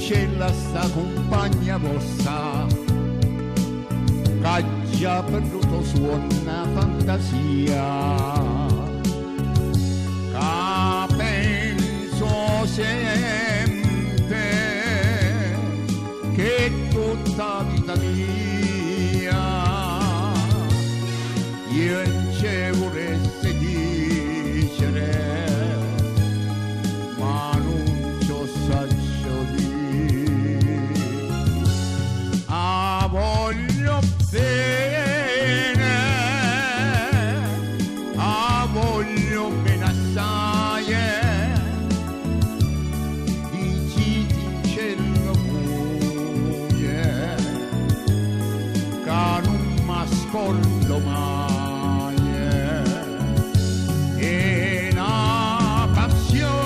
Dicitencella sta cumpagna vosta Ch'aggia perduto suonno 'a fantasia Ca penso sempe che tutta 'a vita mia Io nce vulesse dicere Ma nun ce 'o ssaccio dì 'A voglio bene 'A voglio bene assaje Dicitencello vuje Ca nun m' 'a scordo maje È na passiona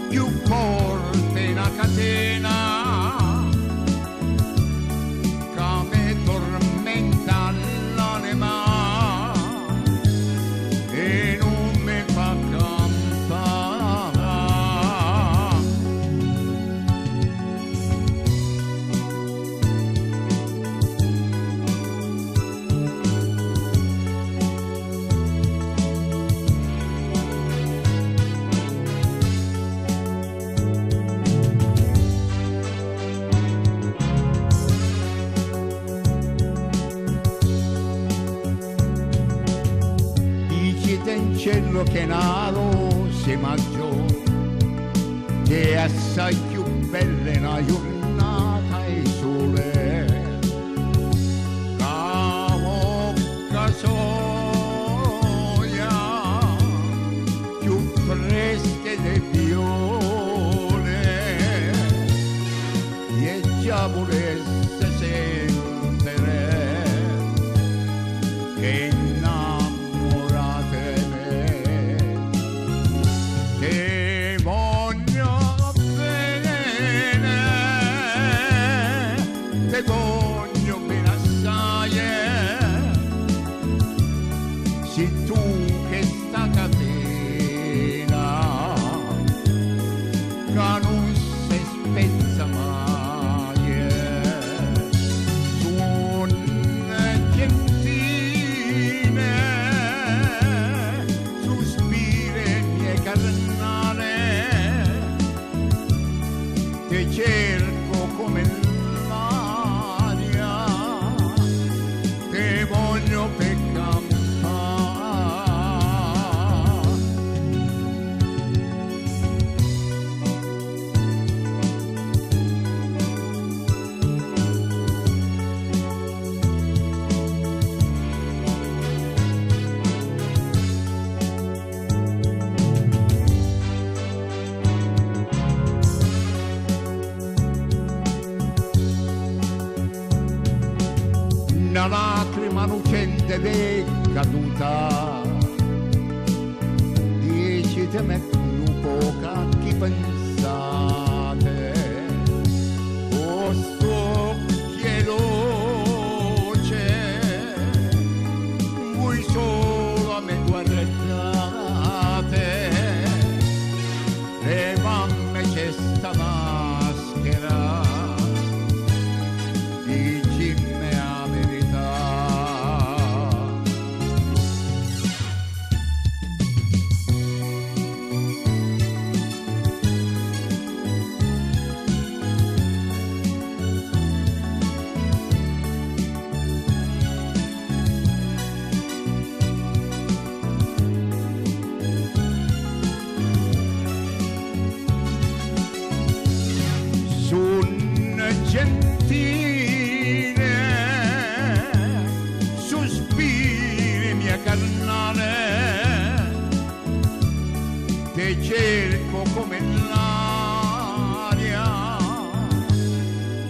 Cchiù forte 'e na catena Ca me tormenta ll'anema E nun me fa campà. Dicitencello ch'è na rosa 'e maggio Che è assai cchiù bella 'e na jurnata 'e sole Ca 'a vocca soja cchiù fresca d' 'e viole Je già vulesse sentere ch'è 'nnammurata 'e me Te voglio bene Te voglio bene assaje Si tu chesta catena Ca nun se spezza maje Suonne gentile Suspire mie carnale Te cerco come l'aria Te voglio pe' campà. Na lacrima lucente v'è caduta Diciteme nu poco a chi pensate Cu st'uocchie 'e luce Vui solo a me guardate Levammece sta maschera Dicimme 'a verità. Suonne gentile Suspire mia carnale Te cerco come l'aria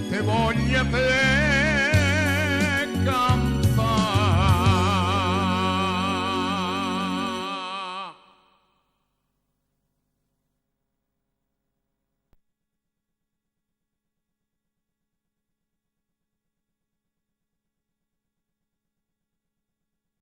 Te voglio pe' campà.